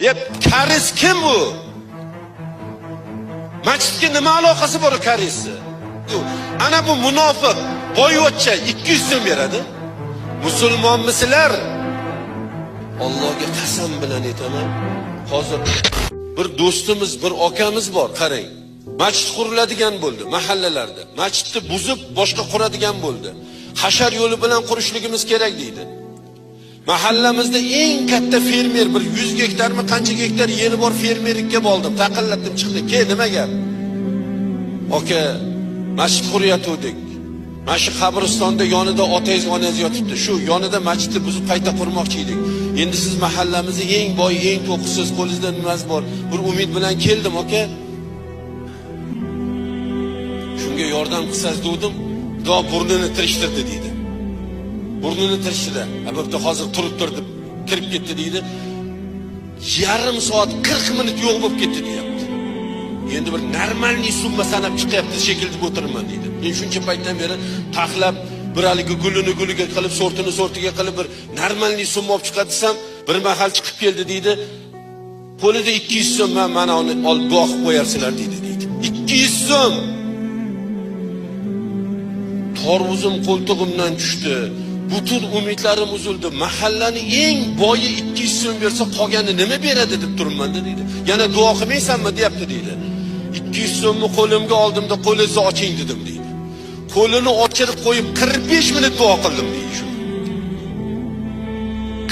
Ya koreys kim u? Masjidga nima aloqasi bor koreysni? Ana bu munofiq boyvachcha 200 so'm beradi. Musulmonmisizlar? Allohga qasam bilan aytaman. Hozir bir do'stimiz, bir akamiz bor, qarang. Masjid quriladigan bo'ldi mahallalarda. Masjidni buzib boshqa quradigan bo'ldi. Hashar yo'li bilan qurishligimiz kerak deydi. Mahallamizda eng katta fermer bir 100 gektarmi qancha gektar yeri bor fermerlikka bordim. Taqillatdim chiqdi. Ke, nima gap? Aka, masjid qurayotgandik. Mana shu qabristonda yonida otangiz, onangiz yotibdi. Shu yonida masjidni buzib qayta qurmoqchi edik. Endi siz mahallamizni eng boy, eng to'qisiz, qo'lingizda nimasi bor? Bir umid bilan keldim, aka. Shunga yordam qilsangiz dedim. Xudo burnini tirishtirdi deydi. Burnini tirishtirdi. Ha, bo'pti, hozir turib tur deb kirib ketdi deydi. Yarim soat 40 minut yo'q bo'lib ketdi deyapti. Endi bir нормальный summa sanab chiqyapti shekilli deb o'tiribman deydi. Men shuncha paytdan beri taxlab bir haligi gulini guliga qilib, sortini sortiga qilib bir нормальный summa olib chiqadi desam, bir mahal chiqib keldi deydi. Qo'lida 200 so'm, man mana uni olib duo qilib qo'yarsilar deydi deydi. 200 so'm. Tarvuzim qo'ltig'imdan tushdi. Butun umidlarim uzildi. Mahallani eng boyi 200 so'm bersa, qolgani nima beradi deb turibman deydi. Yana duo qilmaysanmi deyapti deydi. 200 so'mni qo'limga oldimda, qo'lingizni oching dedim deydi. Qo'lini ochirib qo'yib 45 minut duo qildim deydi shu.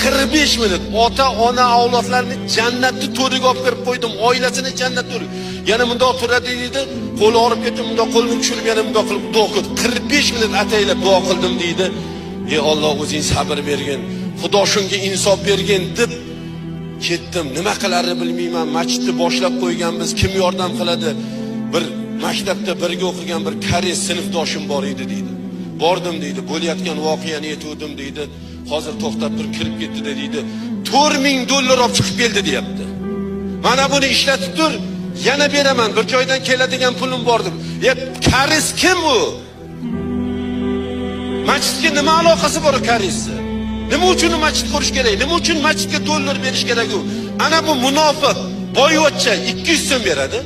45 minut ota ona avlodlarni jannatni to'riga olib kirib qo'ydim, oilasini jannat to'riga. Yana bundoq turadi deydi, qo'li og'rib ketdi, bundoq qo'lini tushirib yana bundoq qilib duo qildi. 45 minut ataylab duo qildim deydi. Ey Alloh, o'zing sabr bergin. Xudo shunga insof bergin deb ketdim. Nima qilarini bilmayman. Masjidni boshlab qo'yganmiz. Kim yordam qiladi? Bir maktabda birga o'qigan bir koreys sinfdoshim bor edi deydi. Bordim deydi, bo'layotgan voqeani aytuvdim deydi. Hozir to'xtab turib kirib ketdi deydi. 4000 dollar olib chiqib keldi deyapti. Mana buni ishlatib tur, yana beraman. Bir joydan keladigan pulim bor deb. Ya koreys kim u? Masjidga nima aloqasi bor koreysni? Nima uchun masjid qurish kerak? Nima uchun masjidga dollar berish kerak u? Ana bu munofiq boyvachcha 200 so'm beradi.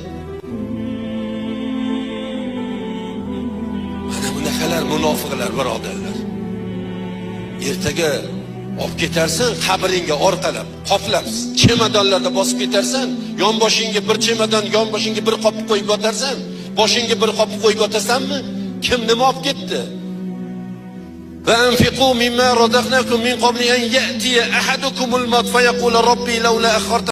Mana bunaqalar munofiqlar, birodarlar. Ertaga olib ketarsan qabringga orqalab, qoplab, chemadonlarda bosib ketarsan, yonboshingga bir chemadon, yonboshingga bir qop qo'yib yotarsan, boshingga bir qop qo'yib yotasanmi? Kim nima olib ketdi? وأنفقوا مما رزقناكم من قبل أن يأتي أحدكم الموت فيقول ربي لولا أخرت